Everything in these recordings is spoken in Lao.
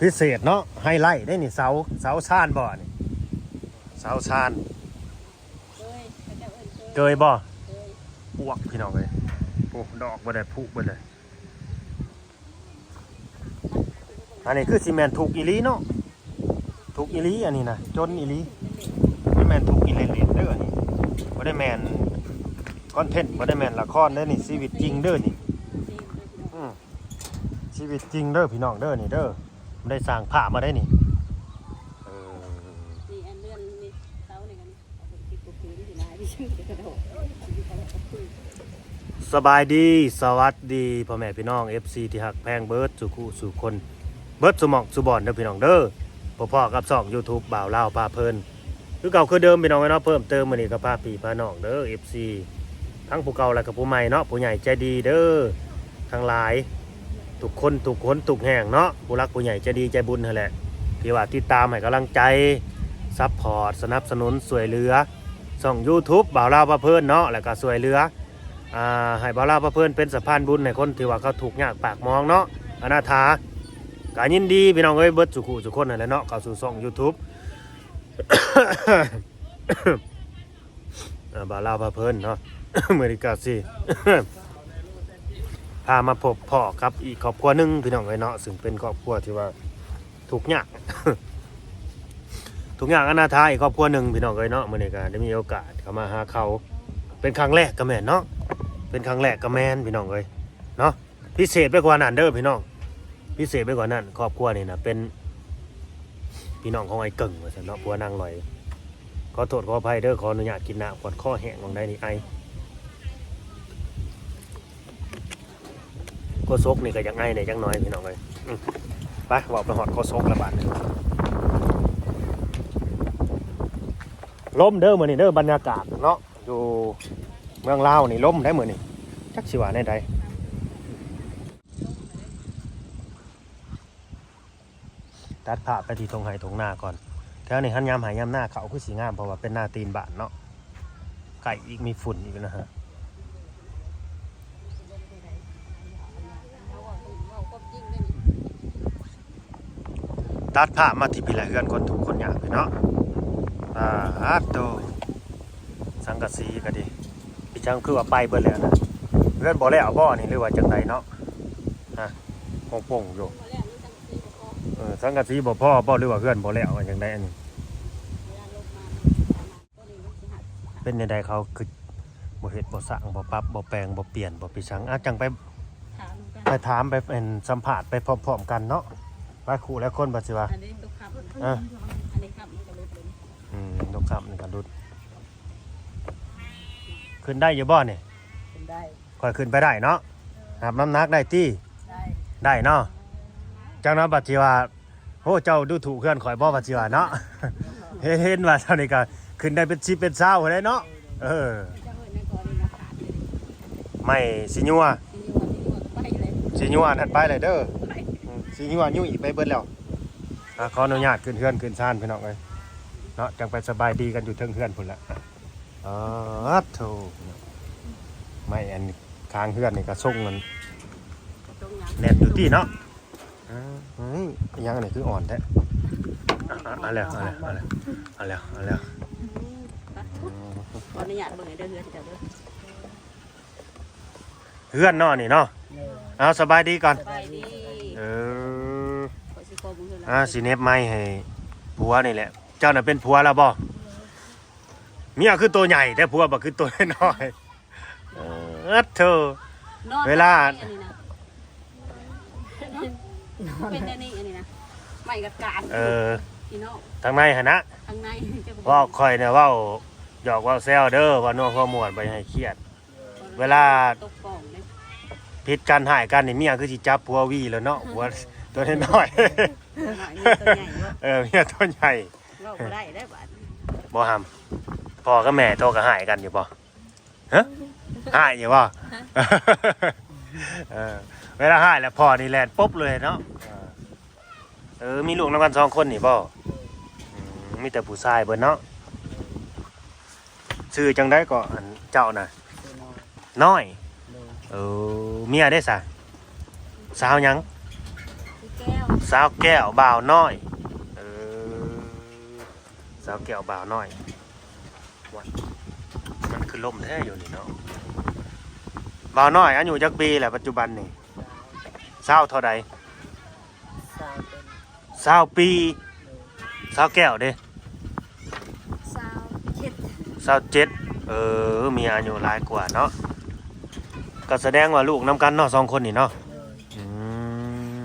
ພິເສດເນາະ ໄຮໄລເດ້ນີ້ ເສົາ ເສົາຊານບໍ່ນີ້ ເສົາຊານ ເກີຍ ເຂົາເຈົ້າເອີ້ນເກີຍ ເກີຍບໍ່ ເກີຍ ປວກ ພີ່ນ້ອງເອີຍ ໂອ້ ດອກບໍ່ໄດ້ ຜຸເບິດເລີຍ. ອັນນີ້ຄືຊິແມ່ນທຸກອີ່ຫຼີເນາະ ທຸກອີ່ຫຼີ ອັນນີ້ນະ ຈົນອີ່ຫຼີ ຄືແມ່ນທຸກອີ່ຫຼີເດ້ອ ອັນນີ້ ບໍ່ໄດ້ແມ່ນຄອນເທັນ ບໍ່ໄດ້ແມ່ນລະຄອນເດ້ນີ້ ຊີວິດຈິງເດີນີ້ ອື ຊີວິດຈິງເດີພີ່ນ້ອງເດີນີ້ເດີ ບໍ່ໄດ້ສ້າງພາບມາໄດ້ນີ້ ເອີ ນີ້ອັນເດືອນນີ້ ເສົານີ້ກໍນີ້ ສະບາຍດີ ສະຫວັດດີ ພໍ່ແມ່ພີ່ນ້ອງ ເອັຟຊີ ທີ່ຮັກແພງເບິດສູ່ຄູ່ສູ່ຄົນ ເບິດສູ່ໝ່ອງສູ່ບ່ອນເດີພີ່ນ້ອງເດີ ພໍ້ໆກັບຊ່ອງຢູທູບ ບ່າວລາວພາເພີນ ຄືເກົ່າຄືເດີມພີ່ນ້ອງເອີຍເນາະ ເພີ່ມເຕີມມື້ນີ້ກໍພາພີ່ພານ້ອງເດີ ເອັຟຊີ ທັງຜູ້ເກົ່າ ແລະກໍຜູ້ໃໝ່ເນາະ ຜູ້ໃຫຍ່ໃຈດີເດີ ທັງຫຼາຍ ທຸກຄົນ ທຸກຄົນ ທຸກແຫ່ງເນາະ ຜູ້ຫຼັກຜູ້ໃຫຍ່ໃຈດີໃຈບຸນຫັ້ນແຫຼະ ທີ່ວ່າຕິດຕາມໃຫ້ກຳລັງໃຈ ຊັບພອດ ສະໜັບສະໜູນ ຊ່ວຍເຫຼືອ ຊ່ອງຢູທູບ ບ່າວລາວພາເພີນເນາະ ແລ້ວກໍຊ່ວຍເຫຼືອ ອ່າ ໃຫ້ບ່າວລາວພາເພີນເປັນສະພານບຸນໃຫ້ຄົນທີ່ວ່າເຂົາທຸກຍາກປາກໝອງເນາະ ອະນາຖາ ກໍຍິນດີພີ່ນ້ອງເອີຍ ເບິດສູ່ຄູ່ສູ່ຄົນຫັ້ນແຫຼະເນາະ ເຂົ້າສູ່ຊ່ອງຢູທູບ ອ່າ ບ່າວລາວພາເພີນເນາະ ມື້ນີ້ກໍຊິ ພາມາພົບພໍ້ກັບອີກຄອບຄົວໜຶ່ງພີ່ນ້ອງເອີຍເນາະ ຊຶ່ງເປັນຄອບຄົວທີ່ວ່າທຸກຍາກ ທຸກຍາກອະນາຖາອີກຄອບຄົວໜຶ່ງພີ່ນ້ອງເອີຍເນາະ ມື້ນີ້ກໍໄດ້ມີໂອກາດເຂົ້າມາຫາເຂົາ ເປັນຄັ້ງແລກກໍແມ່ນເນາະ ເປັນຄັ້ງແລກກໍແມ່ນພີ່ນ້ອງເອີຍເນາະ. ພິເສດໄປກວ່ານັ້ນເດີພີ່ນ້ອງ ພິເສດໄປກວ່ານັ້ນ ຄອບຄົວນີ້ນະເປັນພີ່ນ້ອງຂອງອ້າຍເກິ່ງວ່າຊັ້ນເນາະ ຜົວນາງລອຍ ຂໍໂທດຂໍອະໄພເດີ ຂໍອະນຸຍາດກິນນ້ຳກ່ອນ ຄໍແຫ້ງຫວ່າງໃດນີ້ ໄອ ໂຄສົກນີ້ກໍຢາກໄອແດ່ຈັກໜ້ອຍພີ່ນ້ອງເອີຍ ອື ໄປ ເວົ້າໄປຮອດໂຄສົກລະບາດນີ້ ລົມເດີມື້ນີ້ເດີ ບັນຍາກາດເນາະ ຢູ່ເມືອງລາວນີ້ລົມໄດ໋ມື້ນີ້ ຈັກຊິວ່າແນວໃດ. ຕັດພາບໄປທີ່ທົ່ງໄຮ່ທົ່ງນາກ່ອນ ແຖວນີ້ຫັ້ນຍາມໄຮ່ຍາມນາເຂົ້າຄືຊິງາມ ເພາະວ່າເປັນນາຕີນບ້ານເນາະ ໃກ້ອີກມີຝຸ່ນອີກນະຮະ. ຕັດພາບມາທີ່ພີ້ແຫຼະ ເຮືອນຄົນທຸກຄົນຍາກເນາະ ປາດໂທ້ ສັງກະສີກໍດີ ພິສັງຄືວ່າໄປເບິດແລ້ວນະ ເຮືອນບໍ່ແລ້ວບໍ່ນີ້ ຫຼືວ່າຈັ່ງໃດເນາະ ຮະ ໂປ່ງໆຢູ່ ເອີ ສັງກະສີບໍ່ພໍບໍ່ ຫຼືວ່າເຮືອນບໍ່ແລ້ວວ່າຈັ່ງໃດອັນນີ້. ເປັນແນວໃດ ເຂົາຄືບໍ່ເຮັດບໍ່ສ້າງ ບໍ່ປັບບໍ່ແປງບໍ່ປ່ຽນບໍ່ປີສັງ ອາ ຈັ່ງໄປ ຖາມກັນ ໄປຖາມໄປ ອັນ ສຳພາດໄປພ້ອມໆກັນເນາະ ໄປຄູ່ແລະຄົນ ວ່າຊິວ່າ ອັນນີ້ຕົກຄ່ຳ ເອີ ອັນນີ້ຄ່ຳມັນກໍຫຼຸດເລີຍ ອືມ ຕົກຄ່ຳນີ້ກໍຫຼຸດ ຂຶ້ນໄດ້ຢູ່ບໍ່ນີ້? ຂຶ້ນໄດ້ ຂ້ອຍຂຶ້ນໄປໄດ້ເນາະ ຮັບນ້ຳໜັກໄດ້ຕິ? ໄດ້ ໄດ້ເນາະ ຈັ່ງເນາະ ບັດຊິວ່າ ໂອ້ ເຈົ້າດູຖູກເຮືອນຂ້ອຍບໍ່ ວ່າຊິວ່າເນາະ ເຫັນ ເຫັນວ່າເທົ່ານີ້ກໍຂຶ້ນໄດ້ເປັນສິບເປັນຊາວພຸ້ນແຫຼະເນາະ ເອີ ເຈົ້າເອີ້ນຫຍັງກໍໄດ້ມາຂາຍ ໄມ້ຊິຍົວ ຊິຍົວ ຊິຍົວກໍໄປເລີຍ ຊິຍົວນັ້ນໄປເລີຍເດີ ໄປ ອືມ ຊິຍົວຫຍຸ້ຍໄປເບິດແລ້ວ ອ່າ ຂໍອະນຸຍາດຂຶ້ນເຮືອນຂຶ້ນຊານພີ່ນ້ອງເອີຍເນາະ ຈັ່ງໄປສະບາຍດີກັນຢູ່ເທິງເຮືອນພຸ້ນລະ ອາ ໂທ້ ໄມ້ອັນ ຂ້າງເຮືອນນີ້ກໍຊົງມັນແໜ້ນຢູ່ຕິເນາະ ເອີ ຫຍັງອັນນີ້ຄືອ່ອນແທ້ ເອົາແລ້ວ ເອົາແລ້ວ ເອົາແລ້ວ ເອົາແລ້ວ ເອົາແລ້ວ ຂໍອະນຸຍາດເບິ່ງໃຫ້ເດີ ເຮືອນເຈົ້າເດີ ເຮືອນເນາະນີ້ເນາະ ເອີ ເອົາ ສະບາຍດີກ່ອນ ສະບາຍດີ ເອີ ຂ້ອຍຊິຂໍເບິ່ງເຮືອນ ອ່າ ຊິເໜັບໄມໃຫ້ຜົວນີ້ແຫຼະ ເຈົ້ານະເປັນຜົວລາວບໍ່? ເມຍຄືໂຕໃຫຍ່ແທ້ ຜົວບໍ່ຄືໂຕນ້ອຍ ເອີ ໂທ້ ເວລາ ເປັນອັນນີ້ນະ ໄມ້ກັດການ ເອີ ພີ່ນ້ອງ ທາງໃນຫັ້ນນະ ທາງໃນ ເວົ້າ ຂ້ອຍນະເວົ້າຢອກເວົ້າແຊວເດີ ເວົ້ານົວຫົວມ່ວນ ບໍ່ໃຫ້ຄຽດ ເວລາ ຕົກປ່ອງເດ້ ຜິດກັນຮ້າຍກັນນີ້ ເມຍຄືຊິຈັບຜົວວີແລ້ວເນາະ ຜົວໂຕນ້ອຍ ນ້ອຍ ເມຍໂຕໃຫຍ່ເນາະ ເອີ ເມຍໂຕໃຫຍ່ ເວົ້າບໍ່ໄດ້ເດ້ບາດນີ້ ບໍ່ຫຳ ພໍ່ກັບແມ່ໂທກະຮ້າຍກັນຢູ່ບໍ່? ຮະ? ຮ້າຍຢູ່ບໍ່? ເອີ ເວລາຮ້າຍແລ້ວພໍ່ນີ້ແລ່ນປົບເລີຍເນາະ ເອີ ມີລູກນຳກັນສອງຄົນນີ້ບໍ່? ອືມ ມີແຕ່ຜູ້ຊາຍເບິດເນາະ ຊື່ຈັ່ງໃດເກາະ ອັນເຈົ້ານະ? ນ້ອຍ ນ້ອຍ ໂດຍ ເອີ ເມຍເດ້ສະ? ສາວຫຍັງ? ຊື່ແກ້ວ ສາວແກ້ວບ່າວນ້ອຍ ເອີ ສາວແກ້ວບ່າວນ້ອຍ ໂອ້ຍ ມັນຄືລົມແທ້ຢູ່ນີ້ເນາະ. ບ່າວນ້ອຍອາຍຸຈັກປີແລ້ວປັດຈຸບັນນີ້? ຊາວເທົ່າໃດ? ຊາວປີ. ຊາວແກ້ວເດ້? ຊາວເຈັດ. ຊາວເຈັດ. ເອີ ມີອາຍຸຫຼາຍກວ່າເນາະ. ກໍສະແດງວ່າລູກນຳກັນເນາະ ສອງຄົນນີ້ເນາະ. ອືມ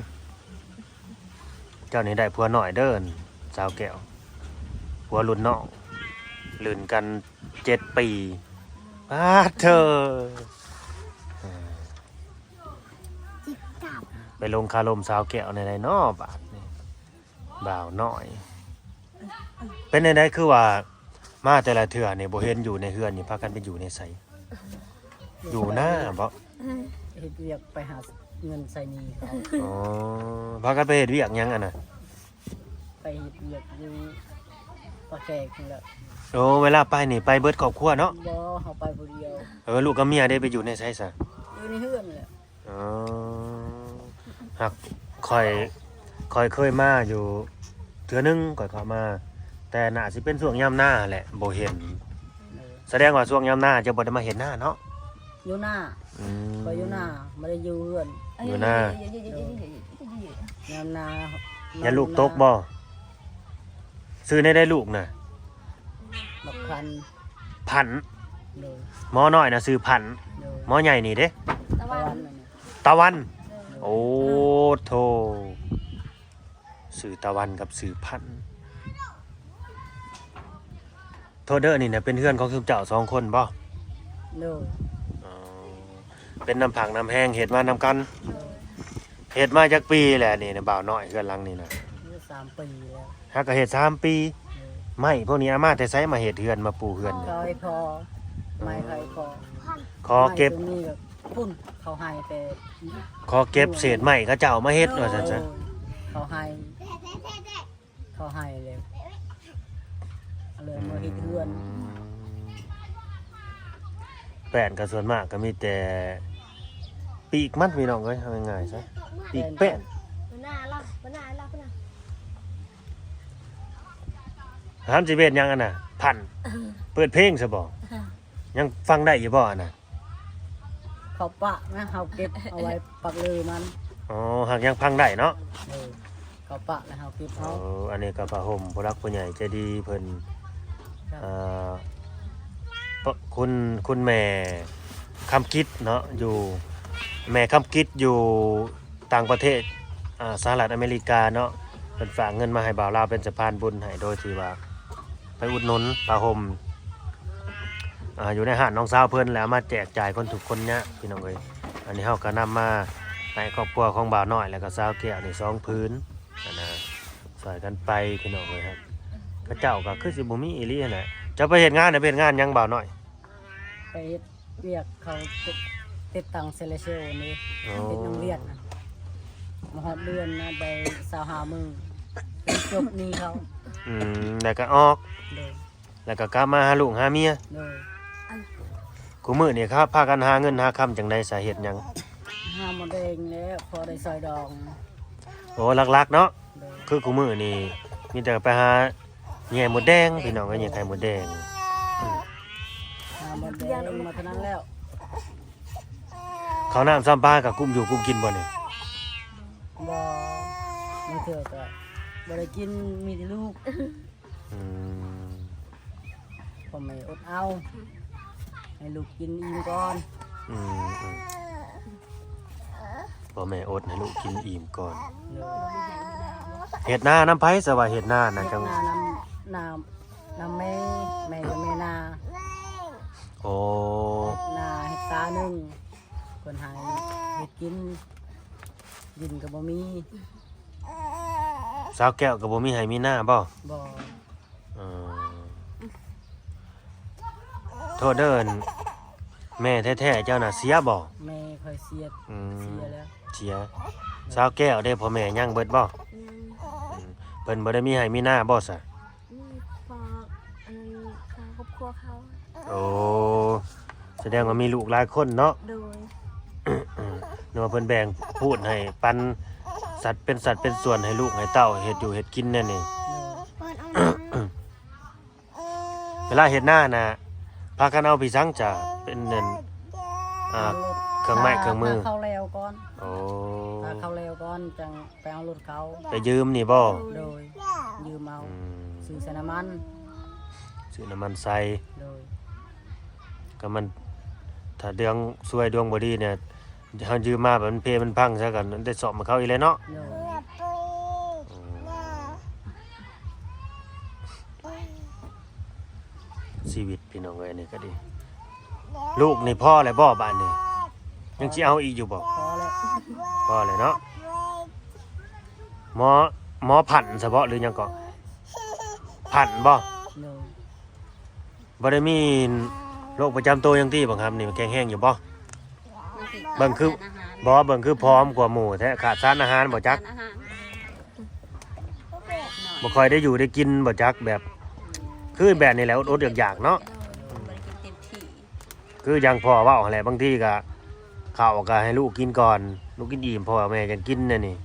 ເຈົ້ານີ້ໄດ້ຜົວນ້ອຍເດີ ສາວແກ້ວ ຜົວລຸ້ນນ້ອງ ລື່ນກັນເຈັດປີ. ປາດເທີ ໄປລົງຄາລົມສາວແກ້ວແນວໃດເນາະບາດນີ້ ບ່າວນ້ອຍ. ເປັນແນວໃດ ຄືວ່າມາແຕ່ລະເທື່ອນີ້ບໍ່ເຫັນຢູ່ໃນເຮືອນນີ້ ພາກັນໄປຢູ່ໃນໃສ? ຢູ່ນາບໍ? ເຮັດວຽກໄປຫາເງິນໃຊ້ໜີ້ເຂົາ. ອໍ ພາກັນໄປເຮັດວຽກຫຍັງອັນນະ? ໄປເຮັດວຽກຢູ່ປາກແຂກຫັ້ນແຫຼະ. ໂອ້ ເວລາໄປນີ້ໄປເບິດຄອບຄົວເນາະ? ບໍ່ ເຮົາໄປຜູ້ດຽວ. ເອີ ລູກກັບເມຍເດ້ ໄປຢູ່ໃນໃສຊະ? ຢູ່ໃນເຮືອນແຫຼະ. ອໍ ຫາກຂ້ອຍ ຂ້ອຍເຄີຍມາຢູ່ເທື່ອໜຶ່ງ ຂ້ອຍເຂົ້າມາ ແຕ່ໜ້າຊິເປັນຊ່ວງຍາມນາແຫຼະ ບໍ່ເຫັນ. ເອີ ສະແດງວ່າຊ່ວງຍາມນາເຈົ້າບໍ່ໄດ້ມາເຮັດນາເນາະ? ຢູ່ນາ. ອືມ ຂ້ອຍຢູ່ນາ ບໍ່ໄດ້ຢູ່ເຮືອນ. ຢູ່ນາ. ໂດຍ ຍາມນາ. ຍາມລູກຕົກບໍ່? ຊື່ແນວໃດລູກນະ? ບັກພັນ. ພັນ. ໂດຍ ໝໍນ້ອຍນະຊື່ພັນ. ໂດຍ ໝໍໃຫຍ່ນີ້ເດ້? ຕາວັນ. ຕາວັນ. ໂດຍ ໂອ້ໂທ ຊື່ຕາວັນກັບຊື່ພັນ. ໂທດເດີ ນີ້ນະເປັນເຮືອນຂອງຊຸມເຈົ້າສອງຄົນບໍ່? ໂດຍ. ອໍ ເປັນນ້ຳພັກນ້ຳແຮງເຮັດມານຳກັນ. ໂດຍ ເຮັດມາຈັກປີແລ້ວນີ້ນະ ບ່າວນ້ອຍ ເຮືອນຫຼັງນີ້ນະ? ໂອ້ ສາມປີແລ້ວ. ຫາກະເຮັດສາມປີ. ໂດຍ ໄມ້ພວກນີ້ເອົາມາແຕ່ໃສ ມາເຮັດເຮືອນ ມາປູເຮືອນນີ້? ເຂົາໃຫ້ພໍ່. ໄມ້ໃຫ້ພໍ່. ຂໍເກັບ ໄມ້ຕົວນີ້ກໍພຸ້ນ ເຂົາໃຫ້ແຕ່ ຂໍເກັບເສດໄມ້ເຂົາເຈົ້າມາເຮັດ ວ່າຊັ້ນຊະ. ໂດຍ ເຂົາໃຫ້. ເຂົາໃຫ້ເລີຍ ເລີຍມາເຮັດເຮືອນ. ອືມ ແປ້ນກໍສ່ວນມາກກໍມີແຕ່ປີກມັນ ພີ່ນ້ອງເອີຍ ເອົາງ່າຍໆຊະ ປີກແປ້ນ. ຫາມຊິເປັນຫຍັງອັນນະ ພັນ ເປີດເພງຊະບໍ່? ຍັງຟັງໄດ້ຢູ່ບໍ່ອັນນະ? ເຂົາປະນະ ເຮົາເກັບເອົາໄວ້ປັກເລີມັນ. ອໍ ຫາກຍັງຟັງໄດ້ເນາະ. ເອີ ເຂົາປະແລ້ວເຮົາເກັບເອົາ. ເອີ ອັນນີ້ກໍຜ້າຫົ່ມຜູ້ຫຼັກຜູ້ໃຫຍ່ໃຈດີເພິ່ນ. ເອີ ຄຸນ ຄຸນແມ່ຄຳກິດເນາະ ຢູ່ ແມ່ຄຳກິດຢູ່ຕ່າງປະເທດ ອາ ສະຫະລັດອາເມລິກາເນາະ ເພິ່ນຝາກເງິນມາໃຫ້ບ່າວລາວເປັນສະພານບຸນໃຫ້ ໂດຍທີ່ວ່າ ໄປອຸດໜູນຜ້າຫົ່ມ ອາ ຢູ່ໃນຮ້ານນ້ອງສາວເພິ່ນ ແລ້ວເອົາມາແຈກຈ່າຍຄົນທຸກຄົນຍາກ ພີ່ນ້ອງເອີຍ. ອັນນີ້ເຮົາກໍນຳມາໃຫ້ຄອບຄົວຂອງບ່າວນ້ອຍ ແລ້ວກໍສາວແກ້ວນີ້ສອງຜືນຫັ້ນນະ ຊ່ອຍກັນໄປ ພີ່ນ້ອງເອີຍ. ເຂົາເຈົ້າກໍຄືຊິບໍ່ມີອີ່ຫຼີຫັ້ນແຫຼະ. ເຈົ້າໄປເຮັດງານນະ ໄປເຮັດງານຫຍັງບ່າວນ້ອຍ? ໄປເຮັດວຽກເຂົາຕິດຕັ້ງໂຊລາເຊວນີ້. ອໍ ເຮັດນຳວຽດນະ ມາຮອດເດືອນນະ ໄດ້ຊາວຫ້າໝື່ນ ຈົບໜີ້ເຂົາ. ອືມ ແລ້ວກໍອອກ. ໂດຍ. ແລ້ວກໍກັບມາຫາລູກຫາເມຍ. ໂດຍ. ຄູ່ມື້ນີ້ຄັບ ພາກັນຫາເງິນຫາຄຳຈັ່ງໃດສາເຫດຫຍັງ? ຫາໝົດແດງແລ້ວ ພໍໄດ້ຊ່ອຍດອງ. ໂອ້ ຫຼັກໆເນາະ. ໂດຍ. ຄືຄູ່ມື້ນີ້ມີແຕ່ໄປຫາແຍ່ໝົດແດງ ພີ່ນ້ອງເອີຍ ແຍ່ໄຂ່ໝົດແດງ. ຫາໝົດແດງມາເທົ່ານັ້ນແລ້ວ. ເຂົ້ານ້ຳຊຳປາກໍກຸ້ມຢູ່ກຸ້ມກິນບໍ່ນີ້? ບໍ່ ບາງເທື່ອກໍບໍ່ໄດ້ກິນ ມີແຕ່ລູກ. ອືມ ພໍ່ແມ່ອົດເອົາ ໃຫ້ລູກກິນອີ່ມກ່ອນ. ອືມ ອືມ ພໍ່ແມ່ອົດໃຫ້ລູກກິນອີ່ມກ່ອນ. ໂດຍ. ເຮັດນານຳໃຜ ສະວ່າເຮັດນານະ? ເຮັດນານຳ ນາ ນຳແມ່ ແມ່ ແມ່ນາ. ໂອ້ ນາເຮັກຕາໜຶ່ງ ເພິ່ນໃຫ້ເຮັດກິນ ດິນກໍບໍ່ມີ. ສາວແກ້ວກໍບໍ່ມີໄຮ່ມີນາບໍ່? ບໍ່. ເອີ ໂທດເດີ ແມ່ແທ້ໆເຈົ້ານະເສຍບໍ່? ແມ່ຂ້ອຍເສຍ. ອືມ ເສຍແລ້ວ. ເສຍ. ສາວແກ້ວເດ້ ພໍ່ແມ່ຍັງເບິດບໍ່? ຍັງ. ອືມ ເພິ່ນບໍ່ໄດ້ມີໄຮ່ມີນາບໍ່ຊະ? ມີພໍອັນນັ້ນ ທາງຄອບຄົວເຂົາ. ໂອ້ ສະແດງວ່າມີລູກຫຼາຍຄົນເນາະ. ໂດຍ. ນຶກວ່າເພິ່ນແບ່ງພູດໃຫ້ປັນ ສັດເປັນສັດເປັນສ່ວນໃຫ້ລູກໃຫ້ເຕົ້າເຮັດຢູ່ເຮັດກິນແນວນີ້. ເວລາເຮັດນານະ ພາກັນເອົາພິສັງຈະເປັນນັ້ນ ອ່າ ເຄື່ອງໄມ້ເຄື່ອງມື. ພາເຂົາແລ້ວກ່ອນ. ໂອ້ ພາເຂົາແລ້ວກ່ອນ ຈັ່ງໄປເອົາລົດເຂົາ. ໄປຢືມນີ້ບໍ່? ໂດຍ ຢືມເອົາ. ອືມ ຊື້ໃສ່ນ້ຳມັນ ຊື້ນ້ຳມັນໃສ່. ໂດຍ ກໍມັນ ຖ້າດວງຊວຍດວງບໍ່ດີນີ້ ເຮົາຢືມມາ ມັນເພມັນພັງຊະ ກໍໄດ້ສ້ອມໃຫ້ເຂົາອີກແຫຼະເນາະ. ໂດຍ ອືມ ຊີວິດພີ່ນ້ອງເອີຍ ອັນນີ້ກໍດີ. ລູກນີ້ພໍແລ້ວບໍ່ບາດນີ້? ຍັງຊິເອົາອີກຢູ່ບໍ່? ພໍແລ້ວ ພໍແລ້ວເນາະ. ໝໍ ໝໍຜັນສະເພາະ ຫຼືຫຍັງເກາະ? ຜັນບໍ່? ໂດຍ ບໍ່ໄດ້ມີໂລກປະຈຳໂຕຫຍັງຕິ ບັກຫຳນີ້ ແຂງແຮງຢູ່ບໍ່? ເບິ່ງຄື ບໍ່ ເບິ່ງຄືຜອມກວ່າໝູ່ແທ້ ຂາດສານອາຫານບໍ່ຈັກ? ຂາດສານອາຫານ ບໍ່ຄ່ອຍໄດ້ຢູ່ໄດ້ກິນບໍ່ຈັກ ແບບ ຄືແບບນີ້ແຫຼະ ອົດໆຢາກໆເນາະ. ໂດຍ ບໍ່ໄດ້ກິນເຕັມທີ່ ຄືຢ່າງພໍ່ເວົ້າຫັ້ນແຫຼະ ບາງທີກໍເຂົ້າກໍໃຫ້ລູກກິນກ່ອນ ລູກກິນອີ່ມ ພໍ່ແມ່ຈັ່ງກິນແນວນີ້.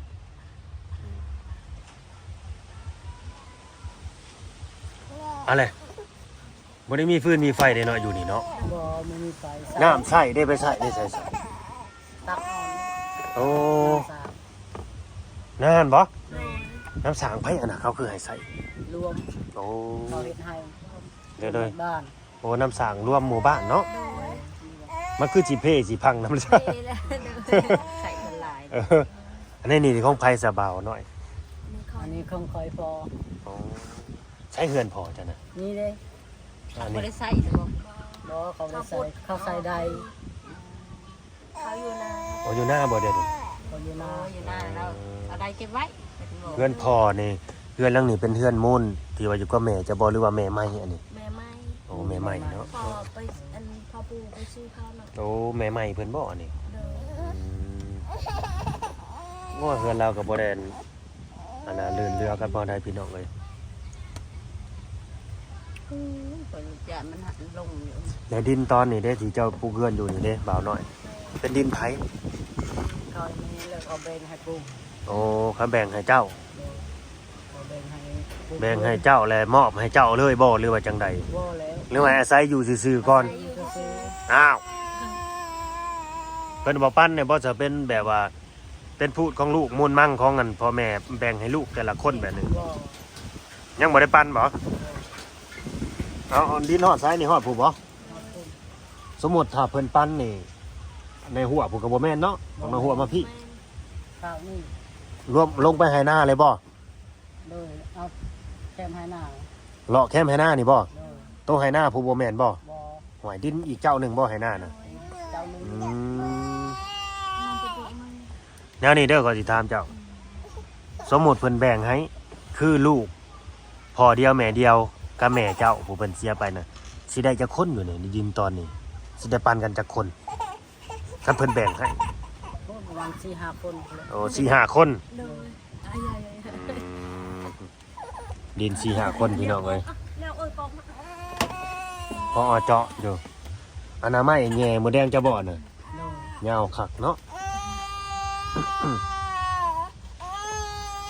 ອັນແຫຼະ ບໍ່ໄດ້ມີຟືນມີໄຟເດ້ເນາະ ຢູ່ນີ້ເນາະ. ບໍ່ ບໍ່ມີໄຟ. ນ້ຳໃຊ້ເດ້ ໄປໃຊ້ ໄດ້ໃຊ້ ຕັກເອົາ. ໂອ້ ນ້ຳສາງ ນັ້ນບໍ່? ແມ່ນ ນ້ຳສາງໃຜອັນນະ ເຂົາຄືໃຫ້ໃຊ້? ລວມ. ໂອ້ ເຂົາເຮັດໃຫ້ ໂດຍໆ ບ້ານ. ໂອ້ ນ້ຳສາງລວມໝູ່ບ້ານເນາະ. ໂດຍ ມັນຄືຊິເພຊິພັງນຳ ເພແລ້ວ. ໂດຍ ໃຊ້ກັນຫຼາຍ. ເອີ ອັນນີ້ນີ້ຂອງໃຜສະບ່າວນ້ອຍ? ອັນນີ້ຂອງຂ້ອຍພໍ່. ໂອ້ ໃຊ້ເຮືອນພໍ່ເຈົ້ານະ? ນີ້ເດ້. ອັນນີ້ ເຂົາບໍ່ໄດ້ໃຊ້ບໍ່? ບໍ່ ເຂົາບໍ່ໄດ້ໃຊ້ ເຂົາໃຊ້ໄດ້. ເຂົາຢູ່ນາ. ໂອ້ ຢູ່ນາບໍ່ດຽວນີ້? ເຂົາຢູ່ນາ. ໂອ້ ຢູ່ນາແລ້ວ ເອີ ເອົາໄດ້ເກັບໄວ້. ເຮືອນພໍ່ນີ້ ເຮືອນຫຼັງນີ້ເປັນເຮືອນມູນທີ່ວ່າຢູ່ກັບແມ່ເຈົ້າບໍ່ ຫຼືວ່າແມ່ໃໝ່ອັນນີ້? ແມ່ໃໝ່. ໂອ້ ແມ່ໃໝ່ເນາະ. ພໍ່ໄປ ອັນ ພໍ່ປູ່ໄປຊື້ເຂົາເນາະ. ໂອ້ ແມ່ໃໝ່ເພິ່ນບໍ່ອັນນີ້? ໂດຍ ອືມ ໂອ້ ເຮືອນລາວກໍບໍ່ໄດ້ ອັນນ່າ ລື່ນເຫຼືອກັນພໍໄດ້ພີ່ນ້ອງເອີຍ. ອືມ ຂ້ອຍຢ້ານມັນຫັນລົງຢູ່. ແລ້ວດິນຕອນນີ້ເດ້ ທີ່ເຈົ້າປູກເຮືອນຢູ່ນີ້ເດ້ ບ່າວນ້ອຍ ເປັນດິນໃຜ? ເຂົານີ້ແລ້ວເຂົາແບ່ງໃຫ້ປູກ. ໂອ້ ເຂົາແບ່ງໃຫ້ເຈົ້າ. ໂດຍ ເຂົາແບ່ງໃຫ້ປູກ. ແບ່ງໃຫ້ເຈົ້າ ແລ້ວມອບໃຫ້ເຈົ້າເລີຍບໍ່ ຫຼືວ່າຈັ່ງໃດ? ບໍ່ແລ້ວ ຫຼືວ່າອາໄສຢູ່ຊື່ໆກ່ອນ? ອາໄສຢູ່ຊື່ໆ. ອ້າວ ເພິ່ນບໍ່ປັນແດ່ບໍ່? ຈະເປັນແບບວ່າ ເປັນພູດຂອງລູກ ມູນມັງຂອງອັນພໍ່ແມ່ແບ່ງໃຫ້ລູກແຕ່ລະຄົນແບບນີ້. ບໍ່ ຍັງບໍ່ໄດ້ປັນບໍ່? ບໍ່ ເອົາ ເອົາດິນຮອດໃສນີ້ ຮອດພຸ້ນບໍ່? ຮອດພຸ້ນ. ສົມມຸດຖ້າເພິ່ນປັນນີ້ ໃນຮົ້ວພຸ້ນກໍບໍ່ແມ່ນເນາະ ຕ້ອງໃນຮົ້ວມາພີ້. ແມ່ນ ຄາວນີ້ ລວມລົງໄປໄຮ່ນາເລີຍບໍ່? ໂດຍ ເອົາແຄມໄຮ່ນາ. ເລາະແຄມໄຮ່ນານີ້ບໍ່? ໂດຍ ໂຕໄຮ່ນາຜູ້ບໍ່ແມ່ນບໍ່? ບໍ່ ຫ້ວຍ ດິນອີກເຈົ້າໜຶ່ງບໍ່ໄຮ່ນານະ? ເຈົ້າໜຶ່ງ. ອືມ ແນວນີ້ເດີ ຂ້ອຍຊິຖາມເຈົ້າ ສົມມຸດເພິ່ນແບ່ງໃຫ້ ຄືລູກພໍ່ດຽວແມ່ດຽວກັບແມ່ເຈົ້າ ຜູ້ເພິ່ນເສຍໄປນະ ຊິໄດ້ຈັກຄົນຢູ່ໃນດິນຕອນນີ້? ຊິໄດ້ປັນກັນຈັກຄົນ? ຄັນເພິ່ນແບ່ງໃຫ້ ໂອ້ ປະມານສີ່ຫ້າຄົນພຸ້ນແຫຼະ. ໂອ້ ສີ່ຫ້າຄົນ. ໂດຍ ອືມ ດິນສີ່ຫ້າຄົນພີ່ນ້ອງເອີຍ. ພໍເຈາະຢູ່ ອະນາໄມ້ແຍ່ມົດແດງຈະບໍ່ນະ. ໂດຍ ຍາວຄັກເນາະ.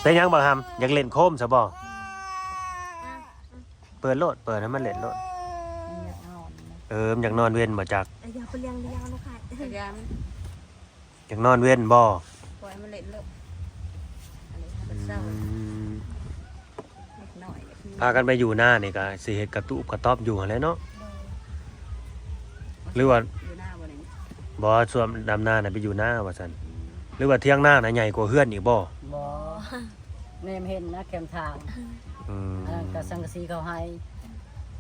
ເປັນຫຍັງບັກຫຳ ຢາກຫຼິ້ນໂຄມຊະບໍ່? ເປີດໂລດ ເປີດໃຫ້ມັນຫຼິ້ນໂລດ. ມັນຢາກນອນ. ເອີ ມັນຢາກນອນເວັນບໍ່ຈັກ? ເອີ ຢ່າໄປລ້ຽງ ຢ່າເອົານະ ຢາກນອນເວັນບໍ່? ປ່ອຍໃຫ້ມັນຫຼິ້ນໂລດ. ອັນນີ້ເພິ່ນເຊົາ. ອືມ ເດັກນ້ອຍ ພາກັນໄປຢູ່ນານີ້ກໍຊິເຮັດກະຕູບກະຕອບຢູ່ຫັ້ນແຫຼະເນາະ. ໂດຍ ຫຼືວ່າ ຢູ່ນາບໍ່ນີ້? ບໍ່ ຊ່ວງດຳນານະໄປຢູ່ນາວ່າຊັ້ນ. ອືມ ຫຼືວ່າຖຽງນານະໃຫຍ່ກວ່າເຮືອນອີກບໍ່? ບໍ່ ແນມເຫັນນະແຄມທາງ. ອືມ ອັນນັ້ນກໍສັງກະສີເຂົາໃຫ້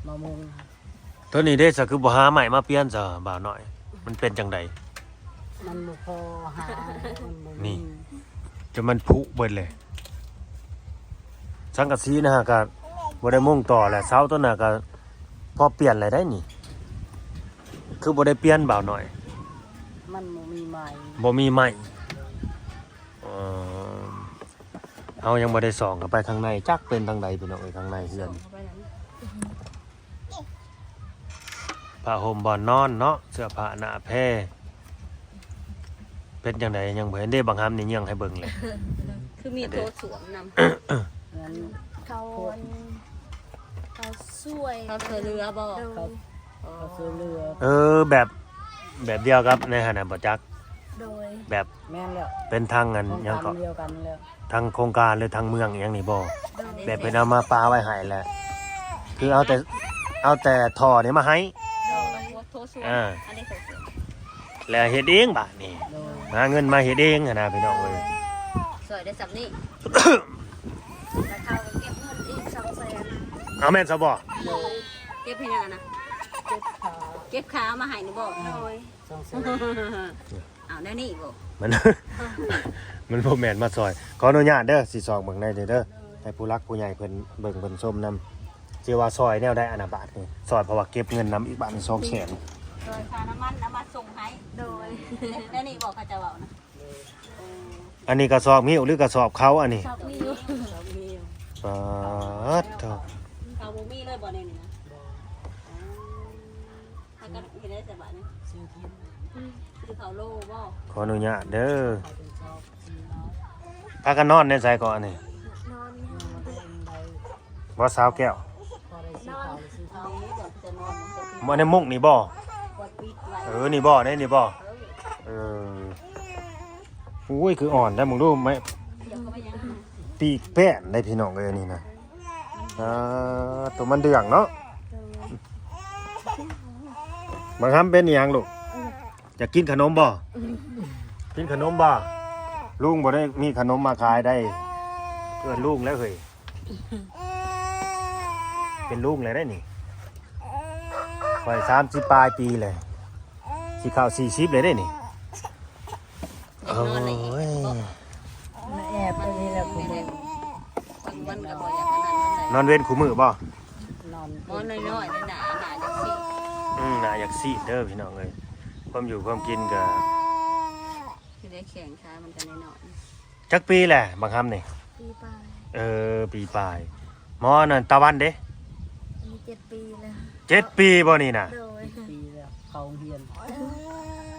ມາມຸງ. ໂຕນີ້ເດ້ ສະຄືບໍ່ຫາໄມ້ມາປ່ຽນຊະ ບ່າວນ້ອຍ? ມັນເປັນຈັ່ງໃດ? ມັນບໍ່ພໍຫາ ມັນບໍ່ມີ. ນີ້ ຈົນມັນຜຸເບິດເລີຍ. ສັງກະສີນະຫາກະບໍ່ໄດ້ມຸງຕໍ່ແຫຼະ ເສົາໂຕນັ້ນກະພໍປ່ຽນແລ້ວໄດ໋ນີ້. ຄືບໍ່ໄດ້ປ່ຽນ ບ່າວນ້ອຍ? ມັນບໍ່ມີໄມ້. ບໍ່ມີໄມ້. ເອີ ເຮົາຍັງບໍ່ໄດ້ສ່ອງເຂົ້າໄປຂ້າງໃນ ຈັກເປັນທາງໃດ ພີ່ນ້ອງເອີຍ ຂ້າງໃນເຮືອນ. ຜ້າຫົ່ມບ່ອນນອນເນາະ ເສື້ອຜ້າໜ້າແພ ເປັນຈັ່ງໃດ ຍັງບໍ່ເຫັນເດ້. ບັກຫຳນີ້ຍ່ຽງໃຫ້ເບິ່ງແຫຼະ. ຄືມີໂຖສ້ວມນຳ ເງິນ ເຂົາ ເຂົາຊ່ວຍ ເຂົາຊ່ວຍເຫຼືອບໍ່? ໂດຍ ເຂົາ ເຂົາຊ່ວຍເຫຼືອ ເອີ ແບບ ແບບດຽວກັບໃນຫັ້ນນະບໍ່ຈັກ? ໂດຍ ແບບ ແມ່ນແລ້ວ ເປັນທາງອັນຫຍັງເກາະ ທາງໂຄງການ ຫຼືທາງເມືອງອີ່ຫຍັງນີ້ບໍ່? ໂດຍ ແບບເພິ່ນເອົາມາປະໄວ້ໃຫ້ແຫຼະ ຄືເອົາແຕ່ ເອົາແຕ່ທໍ່ນີ້ມາໃຫ້ ໂດຍ ໂຖສ້ວມ ອ່າ ອັນນີ້ໂຖສ້ວມ ແລ້ວເຮັດເອງບາດນີ້ ໂດຍ ຫາເງິນມາເຮັດເອງຫັ້ນນະພີ່ນ້ອງເອີຍ ຊ່ວຍໄດ້ສ່ຳນີ້ ແລ້ວເຂົາກໍເກັບເງິນອີກສອງແສນ ເອົາແມ່ນຊະບໍ່? ໂດຍ ເກັບໃຫ້ຫຍັງນະ? ເກັບຂາ ເກັບຂາເອົາມາໃຫ້ນີ້ບໍ່? ໂດຍ ສອງແສນ ເອົາແນວນີ້ບໍ່? ມັນ ມັນບໍ່ແມ່ນມາຊ່ອຍ ຂໍອະນຸຍາດເດີ ຊິຊອກເບິ່ງໄດ້ເດີ ໂດຍ ໃຫ້ຜູ້ຫຼັກຜູ້ໃຫຍ່ເພິ່ນເບິ່ງເພິ່ນຊົມນຳ ຊິວ່າຊ່ອຍແນວໃດອັນນະບາດນີ້ ຊ່ອຍເພາະວ່າເກັບເງິນນຳອີກບາດນີ້ສອງແສນ ຊ່ອຍຄ່ານ້ຳມັນເອົາມາສົ່ງໃຫ້ ໂດຍ ແນວນີ້ບໍ່ ເຂົາເຈົ້າເວົ້ານະ ໂດຍ ອັນນີ້ກະສອບຫິ້ວ ຫຼືກະສອບເຂົ້າອັນນີ້? ສອບຫິ້ວ ສອບຫິ້ວ ປາດໂທ້ ເຂົາບໍ່ມີເລີຍບໍ່ໃນນີ້ນະ? ບໍ່ ອືມ ພາກັນເຮັດໄດ້ໃສບາດນີ້? ຊື້ກິນ ຊື້ເຂົ້າໂລບໍ່? ຂໍອະນຸຍາດເດີ ເຂົ້າເປັນຊອບ ຊື້ເອົາ ພາກັນນອນໃນໃສເກາະອັນນີ້? ນອນ ບໍ່ສາວແກ້ວ ບໍ່ໄດ້ຊື້ເຂົ້າ ຊື້ເຂົ້າ ບໍ່ໃນມຸ້ງນີ້ບໍ່? ເອີ ນີ້ບໍ່ ໃນນີ້ບໍ່? ເອີ ໂອ້ຍ ຄືອ່ອນແທ້ ມຶງດູ ໄມ້ ປີກແປ້ນໄດ໋ພີ່ນ້ອງເອີຍ ນີ້ນະ ອ່າ ໂຕມັນເດືອງເນາະ ບັກຫຳເປັນອີ່ຫຍັງລູກ? ຢາກກິນຂະໜົມບໍ່? ກິນຂະໜົມບໍ່? ລຸງບໍ່ໄດ້ມີຂະໜົມມາຂາຍໄດ໋ ເອີ້ນລຸງແລ້ວເຮີ້ຍ ເປັນລຸງແລ້ວໄດ໋ນີ້ ຂ້ອຍສາມສິບປາຍປີແລ້ວ ຊິເຂົ້າສີ່ສິບແລ້ວໄດ໋ນີ້ ໂອ້ຍ ມາແອບຢູ່ນີ້ແຫຼະ ກາງວັນກໍບໍ່ຢາກອັນນັ້ນປານໃດ ນອນເວັນຄູ່ມື້ບໍ່? ນອນ ບໍ່ ນ້ອຍໆ ໜ້າ ໜ້າຢາກຊີດ ອືມ ໜ້າຢາກຊີດເດີພີ່ນ້ອງເອີຍ ຄວາມຢູ່ຄວາມກິນກໍ ຄືໄດ້ແຂງຂາມັນກໍນ້ອຍໆ ຈັກປີແຫຼະບັກຫຳນີ້? ປີປາຍ ເອີ ປີປາຍ ໝໍນັ້ນຕາວັນເດ້? ອາຍຸເຈັດປີແລ້ວ ເຈັດປີບໍ່ນີ້ນະ? ໂດຍ ເຈັດປີແລ້ວ ເຂົ້າໂຮງຮຽນ